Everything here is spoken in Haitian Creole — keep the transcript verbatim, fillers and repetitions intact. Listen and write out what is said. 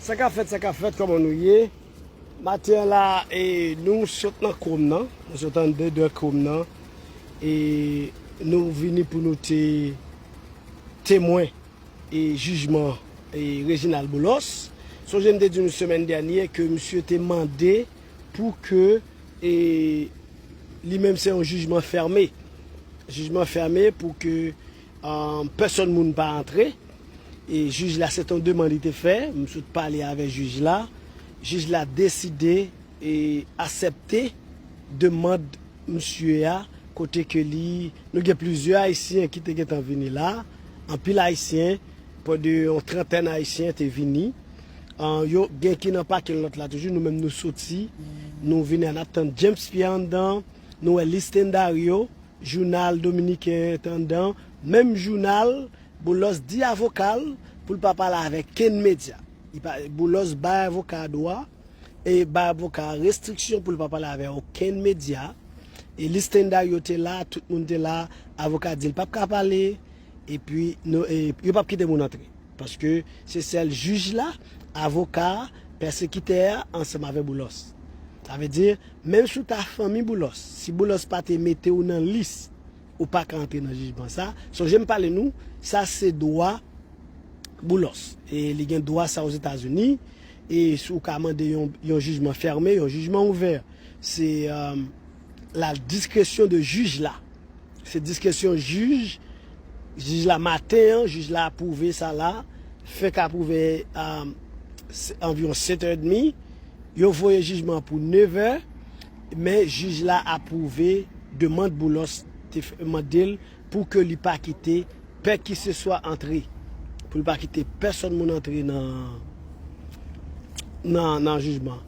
Sa k ap fèt, sa k ap fèt, kòman nou ye? Maten an la, e, nou sot nan Krom nan, nou sot anndan de Krom nan, e nou vini pou nou te temwen e jijman e Reginald Boulos. Sonje m te di nou semèn dènye ke misye te mande pou ke e li menm se yon jijman fème. Jijman fème pou ke um, pèsonn moun pa antre. E jij la, se t yon demann li te fè. M sot pale avèk jij la. Jij la deside e aksepte demann misye a, kote ke li, nou gen plizyè Ayisyen ki te gentan vini la. Anpil Ayisyen, pwè de yon trantèn Ayisyen te vini. An, yo gen ki nan pakin lòt la toujou, nou menm nou soti, nou vini an ap tann James Pierre anndan, nou wè Listendario, jounal dominiken te anndan, menm jounal, Boulos di avoka l pou l pa pale avèk kenn medya. Li pa, Boulos bay avoka a dwa, e bay avoka a restriksyon pou l pa pale avèk okenn medya. E Listendario te la, tout moun te la, avoka di l p ap ka pale, epi nou, e, yo p ap kite moun antre. Paske se sèl jij la, avoka a, pèsekitè a, ansanm avèk Boulos. Sa vle di, menm si w ta fanmi Boulos, si Boulos pa te mete w nan lis, ou pa ka antre nan jijman sa. Sonje m pale nou, sa se dwa Boulos. E li gen dwa sa Ozetazini. E si w ka mande yon, yon jijman fème, yon jijman ouvè, se um, la diskresyon de jij la. Se diskresyon jij, jij la maten an, jij la apwouve sa la, fenk apwouve um, anviwon sèt è edmi. Yo voye jijman pou nevè, men jij la apwouve demann Boulos te mande l pou ke li pa kite pè kiseswa antre, pou li pa kite pèsonn moun antre nan nan, nan jijman.